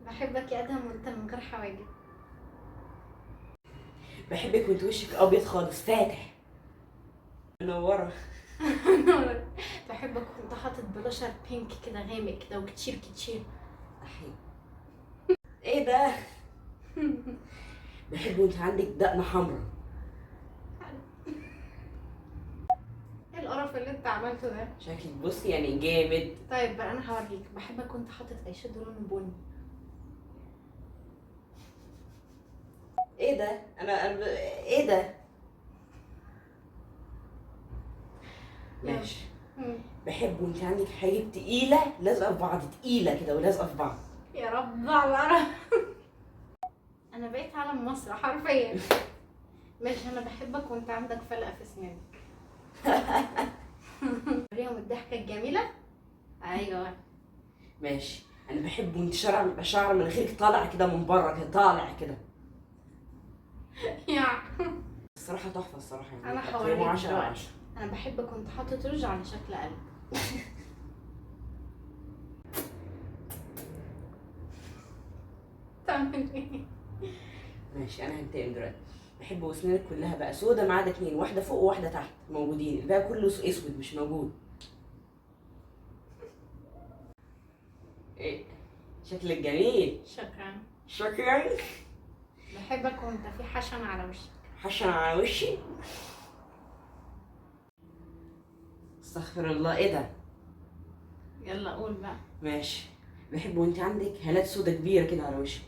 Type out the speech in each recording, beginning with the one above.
بحبك يا ادهم وانت من غير حواجب. بحبك وانت وشك ابيض خالص فاتح منورة. بحبك وانت حاطط blusher pink كده غامق كده وكتير كتير. احي، ايه ده؟ بحب وانت عندك دقنه حمرا. ايه القرف اللي انت عملته ده؟ شكلك بصي يعني جامد. طيب بقى انا هوريك. بحبك وانت حاطط eyeshadow لون بني. ايه ده؟ انا ايه ده؟ ماشي. مم. بحب وانت عندك حاجب تقيلة لازقه في بعض، تقيلة كده ولازقه في بعض. يا رب على القرف. انا بقيت علم مصر حرفيا. ماشي، انا بحبك وانت عندك فلقه في اسنانك. وريهم الضحكة الجميلة. ايوه. ماشي، انا بحب وانت شعر مناخيرك طالع كده من بره كده، طالع كده. يا الصراحة تحفة الصراحة يعني. انا تقييمه هوريك 10 على دلوقتي. 10. انا بحبك وانت حاطط روج على شكل قلب. تعمل ايه؟ ماشي، انا هنتقم دلوقتي. بحب واسنانك كلها بقى سودا ما عدا اتنين، واحدة فوق وواحدة تحت موجودين، الباقي كله اسود مش موجود. ايه شكلك جميل. شكرا. شكرا. بحبك وانت في حشن على وشك. حشن على وشي؟ استغفر الله، ايه ده؟ يلا قول بقى. ماشي، بحب وانت عندك هالات سودا كبيرة كده على وشك.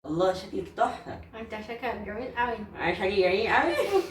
الله شكلك تحفة. انت شكلك جميل قوي. عايش شكلي جميل قوي.